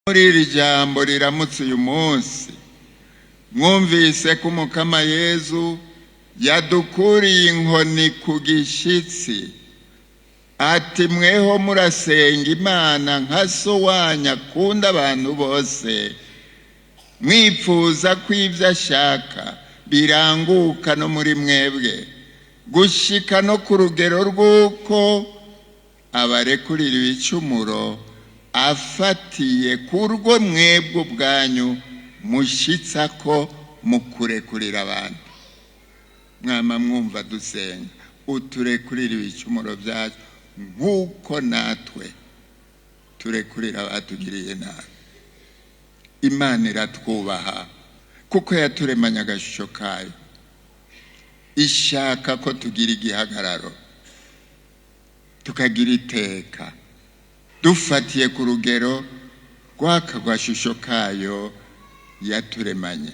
Muri iri jambo riramutse uyu munsi, mwumvise ko Umukama Yezu yadukuriye inkoni ku gishyitsi, ati: "Mweho murasenga Imana nka so wanyu akunda abantu bose, mwipfuza ko ibyo ashaka biranguka no muri mwebwe, gushika no ku rugero rw'uko abarekurira ibicumuro afatiye kurwo mwebwe ubwanyu mushitsa ko mu kurekurira abantu." Mwama mwumva dusenga: "Uturekurira ibicumuro byacu nk'uko natwe turekurira abatugiriye nabi." Imana iratwubaha kuko yaturemanye agashusho kayo. Ishaka ko tugira igihagararo, tukagira iteka, dufatiye ku rugero rw'aka gashusho kayo yaturemanye.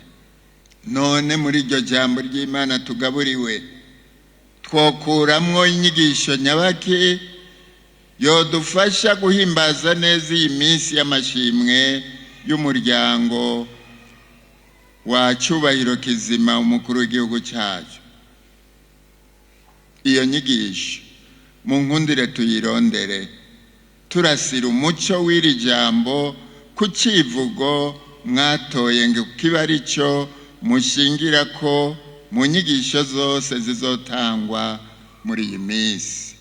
None muri iryo jambo ry'Imana tugaburiwe, twokuramwo inyigisho nyabaki yodufasha guhimbaza neza iyi minsi y'amashimwe y'umuryango wa Cyubahiro Kizima, umukuru w'igihugu cyacu? Iyo nyigisho mu nkundire tuyirondere turasira umuco w'iri jambo ku civugo mwatoye ngo kiba ari cyo mushingira ko mu nyigisho zose zizotangwa muri iyi minsi.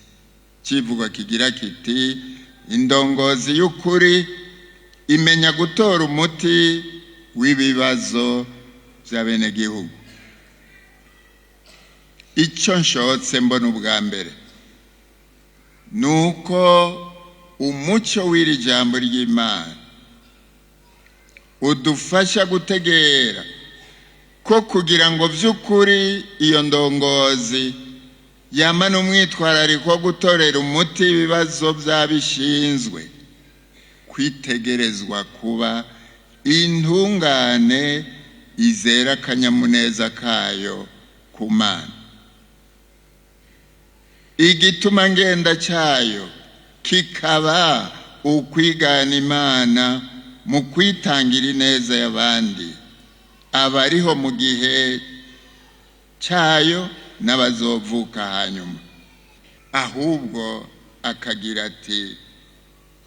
Kivugo kigira kiti: "Indongozi y'ukuri imenya gutora umuti w'ibibazo by'abenegihugu." Icyo nshotse mbona ubwa mbere ni uko umucyo w'iri jambo ry'Imana udufasha gutegera ko kugira ngo by'ukuri iyo ndongozi yamana umwitwarariko wo gutorera umuti ibibazo by'abishinzwe, kwitegerezwa kuba intungane izera akanyamuneza kayo ku Mana, igituma ngenda cyayo kikaba ukwigana Imana mu kwitangira ineza y'abandi, abariho mu gihe cyayo n'abazovuka hanyuma. Ahubwo akagira ati: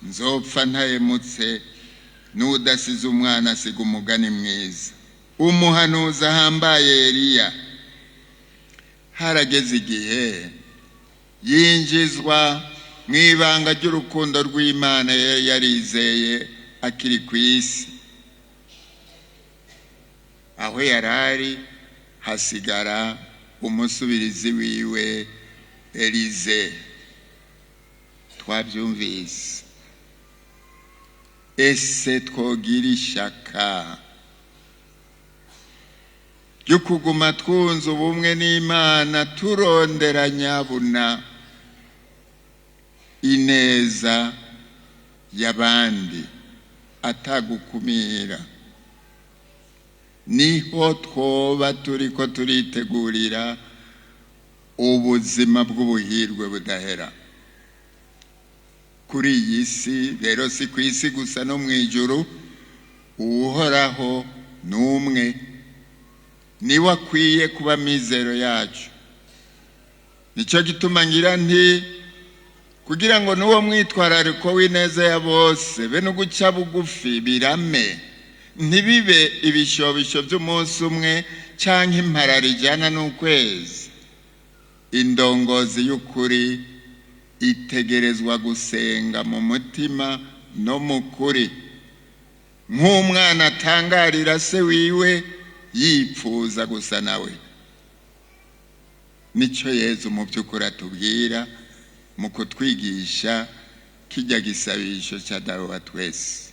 "Nzopfa ntahemutse, n'udasize umwana asiga umugani mwiza." Umuhanuzi ahambaye Eliya, harageze igihe yinjizwa mu ibanga ry'urukundo rw'Imana yari yarizeye akiri ku isi. Aho yari ari hasigara umusubirizi wiwe Elize. Twabyumvise. Ese twogira ishaka ryo kuguma twunze ubumwe n'Imana, turondera nyabuna ineza y'abandi atagukumira, niho twoba turiko turitegurira ubuzima bw'ubuhirwe budahera kuri iyi si. Rero si ku isi gusa, no mu ijuru Uhoraho ni umwe, niwe akwiye kuba mizero yacu. Nicyo gituma ngira nti: kugira ngo n'uwo mwitwarariko w'ineza ya bose be no guca bugufi birame, ntibibe ibishobisho by'umunsi umwe cyangwa imparara ijyana n'ukwezi, indongozi y'ukuri itegerezwa gusenga mu mutima no mu kuri, nk'umwana atangarira se wiwe yipfuza gusa nawe. Nicyo Yezu mu by'ukuri atubwira mu kutwigisha kijya gisabisho cya Dawe wa twese.